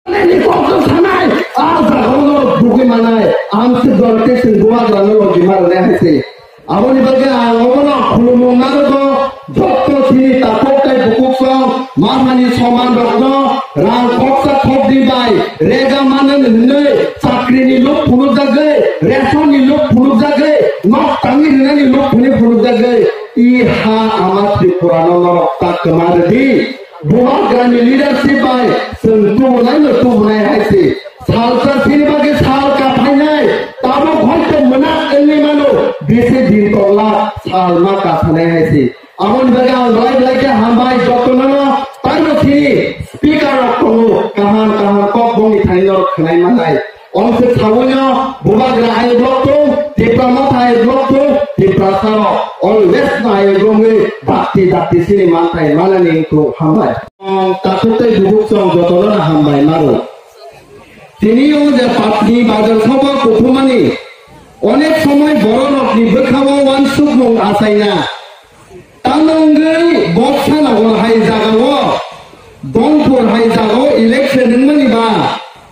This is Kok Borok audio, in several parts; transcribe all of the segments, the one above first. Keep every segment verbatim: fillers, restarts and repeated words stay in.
Nini kokno sanai, a jagao norok bugwi manai, ang se dol tei chwng bubagrano logi ma rwnai hai se. Aboni bagwi ang obono khulumung narogo, jotto chini takhuk tei bukuksong, mamani somanrokno rang khoksa khokdi bai rega manani hwnwi chakrini luk phunukjagwi, resonni luk phunukjagwi, nok tangwi rwnani luk phunwi phunukjagwi, i ha ama Tripurano norok ta kwma rwdi. Bubagrani leadership bai chwng tubunai no tubunai hai se. Salsa sini bagwi sal kaphainai, tabuk hoito mwnak wngwi mano, bisi din tongla sal ma kaphanai hai se. Aboni bagwi ang belai belai khe hambai jotono no, tamo sini speaker rok tongo, kaham kaham kok bongni thani norok khwnai manai. Omswk sawi no bubagra ayuk lok tung, Tipra motha ayuk lok tung, Tiprasa rok always no ayuk romwi dakti dakti sini manthai manani wngkuk hambai. Takhuk tei bubuksong jotono no hambai maro. Tini o je Patni bazar soba kuthumani onek somoi bororokni bwkhao uansukmung achaina. Tamo wngwi Boksa Nagar hai jagao, Dongpur hai jagao election wngmani ba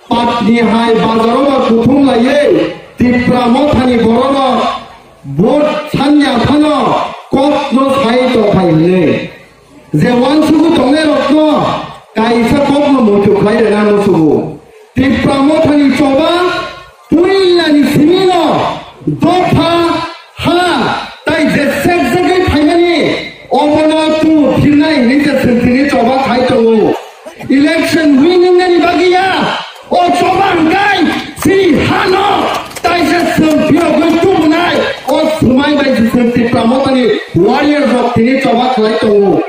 Patni hai bazaro ba kuthum laiwi Tipra mothani bororok vote sanya phano kokno sai tongphai hwnwi. Je uansukwi tongnairokno kaisa kokno muitu khlai rwna muchungo. Tipra mothani choba puilani simino dopha ha tai je sekjagwi phaimani obono tu phirnai hinwi je swngchini choba khai tongo. Election winning nani bagwi ya o choba hwnkhe chini hano taisa swng phirogwi tubunai o swmai bai je swng Tipra mothani warrior rok tini choba khlai tongo.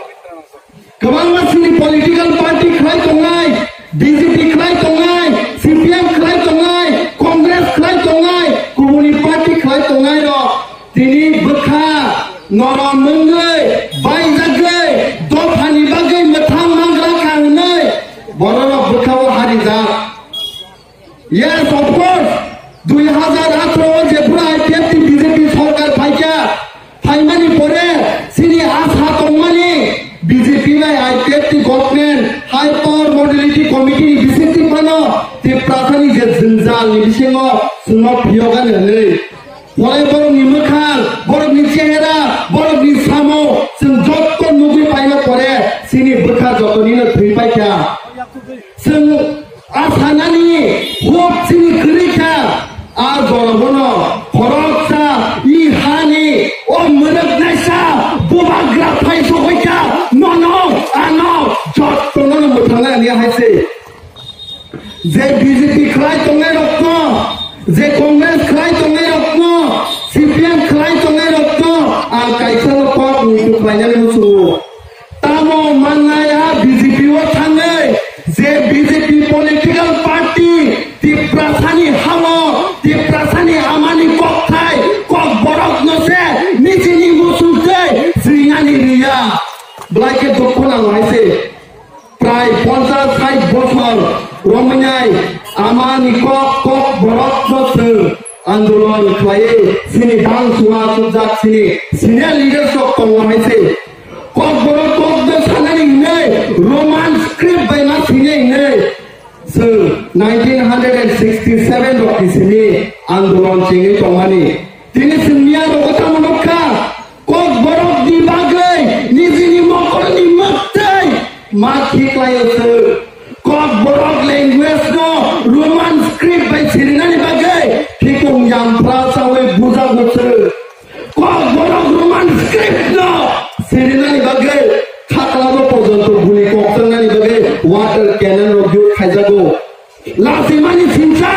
Kwbangma chini political party khlai tongnai, B J P khlai tongnai, C P M khlai tongnai, Congress khlai tongnai, kubuni party khlai tongnai rok tini bwkha norom wngwi baijagwi dophani bagwi mwthang mangra kha hwnwi bororok bwkhao harijak. Yes, of course. Dui hazar atharo o jephuru I P F T B J P sorkar phaikha, phaimani pore chini asa tongmani B J P bai I P F T government high power modality committee ni bisingtwi phano Tiprasani je jwngjal ni bisingo chwngno phiyokani hwnwi. Walai borokni mwkhang, borokni chehera, borokni samung chwng jotto nugwi paina pore chini bwkha jotonino thwi paikha. Chwng a sanani huk chini kwrwi kha, a jorao bono khoroksa i hani o mwrwknaisa bubagra phai sokoi kha, nono ano jottono mwthangna ani hai se. Je B J P khlai tongnai rokno, je Congress khlai tongnai rokno, C P M khlai tongnai rokno, ang kaisa no kok ni khlainani muchungo. Tamo mannaya B J P o thangwi je B J P political party Tiprasani hao, Tiprasani amani kokthai, kokborokno se nijini muchung tei swinani riya. Belai khe dukhu nango hai se. Prai ponchas sait bochor romwnai amani kok, kokborokno chwng andolon khlaiwi chini bang suwa chukjak chini senior leaders rok tongo hai se. Kokborok kokno sanani hwnwi Roman script bai ma sini hwnwi chwng nineteen hundred and sixty seven rok ni simi andolon chengwi tongmani. Tini chwng miya rogo tamo nukha, Kokborok ni bagwi nijini mokolni mwktwi ma khiklaio se. Kokborok language no Roman script bai sirinani bagwi khikung yamphra sawi bujago se. Kokborok Roman script no sirinani bagwi khaklabo porjonto guli kokjaknani bagwi water cannon rok use khaijago. Lasimani sincha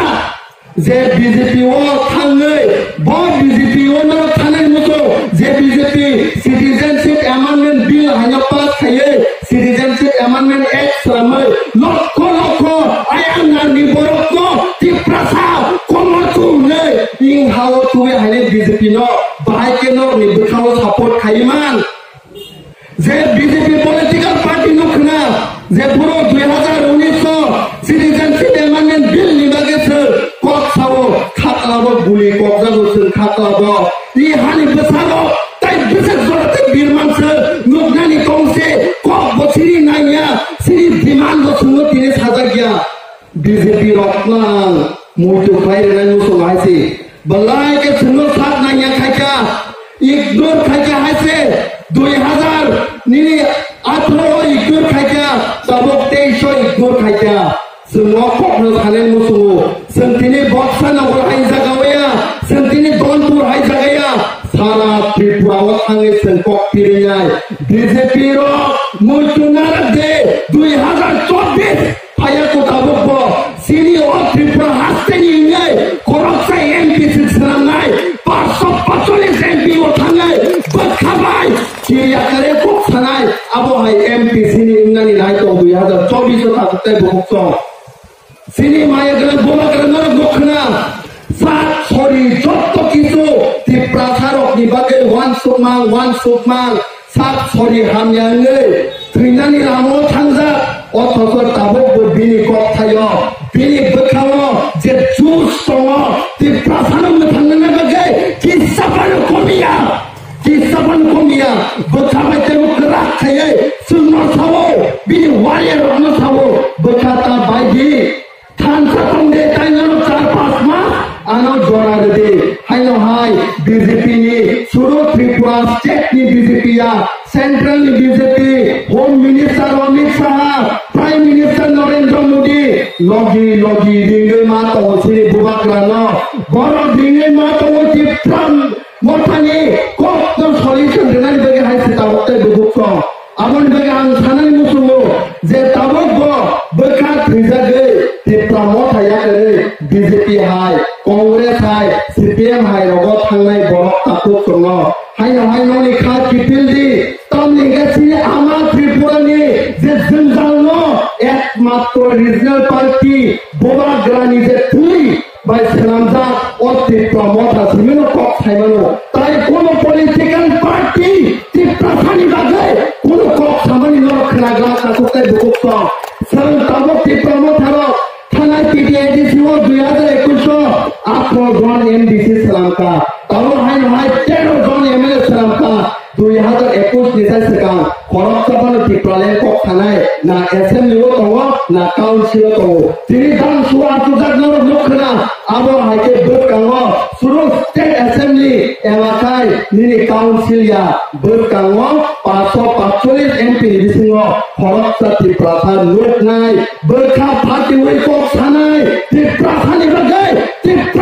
je B J P o thangwi, bo B J P o no thanai muchung je B J P Citizenship Amendment Bill haino pass khaiwi, Citizenship Amendment Act swnamwi lokho lokho ayang narni borokno Tiprasa komor chumnwi ing hao tubui haino B J P no bahai khe norokni bwkhao support khaiwi man. Je B J P political party no khna je boro dui hazar unis o Citizenship Amendment Bill ni bagwi se kok sao, khaklabo guli kokjago chwng khaklabo. I hani bwsaro tai bwswk jora tei birman se nuknani kongse kok bo siri nangya, siri demand bo chwngno tini sajakya. B J P rok lang muitu khlai rwnai muchung hai se. Belai khe chwngno sak nangya khaikha, ignore khaikha hai se. Dui hazar nini atharo o ignore khaikha, tabuk teis o ignore khaikha. Chwng o kokno sanai muchungo. Chwng tini Boksa Nagar hai jaga o ya, chwng tini Donpur hai jaga ya. Sara Tripura o thangwi chwng kok pirinai. B J P rok muitu narak de dui hazar chobbish. Phaiya ko tabuk bo chini o Tripura haste ni wngnai khoroksa M P si swnamnai, paanch sho paanchchollish M P o thangnai, bwkha bai kiriya kare kok sanai, abo hai M P si ni wngnani nai tong dui hazar chobbish o tabuk tei bukhuk chong. Chini maya gwnang buma gwnang norok nukho na, sak sori jotto kisu Tiprasa rokni bagwi uansukmang, uansukmang, sak sori hamya wngwi thwinani lama o thangjak, othocho tabuk bo bini kok thaio, bini bwkhao je juice tongo, Tiprasano mwthangnani bagwi kisa phano komiya, kisa phano komiya, bwkha bai teibo kwrak khaiwi chwngno sao, bini warrior rokno sao, bwkha ta bai di. Thansa tongde tainano char pas mas ano jora rwdi. Haino hai B J P ni suru Tripura state ni B J P ya, central ni B J P, Home Minister Amit Shah, Prime Minister Narendra Modi, logi logi ringwi ma tongo chini bubagrano. Borok ringwi ma tongo Tipra mothani kokno solution rwnani bagwi hai se tabuk tei bubuk tong. Aboni bagwi ang sanani muchungo je tabuk bo bwkha thwijagwi Tipra motha yakarwi B J P hai, Congress hai, C P M hai rogo thangnai borok takhuk tongo. Haino hai noni kha kipildi, tamni hwnkhe chini ama Tripura ni je jwngjal no ekmatro regional party Bubagra ni je twi bai swnamjak o Tipra motha simino kok saimano. Tai kono political party Tiprasani bagwi kono kok samani norok khwnaglak takhuk tei bukhuk tong. Chwng tabuk Tipra motharok thanai T T A D C o dui hazar ekush o atharo jon M D C swnamkha. Tabuk haino hai tero jon M L A swnamkha. Dui hazar ekush ni sai swkang khoroksa phano Tipraland kok sanai na assembly o tongo na council o tongo. Tini dam suwa achukjak norok nukha na abo hai khe bwskango suru state assembly elakai nini council ya bwskango paanch sho paanchchollish M P ni bisingo khoroksa Tiprasa nuknai bwkha phatiwi kok sanai Tiprasani bagwi Tipra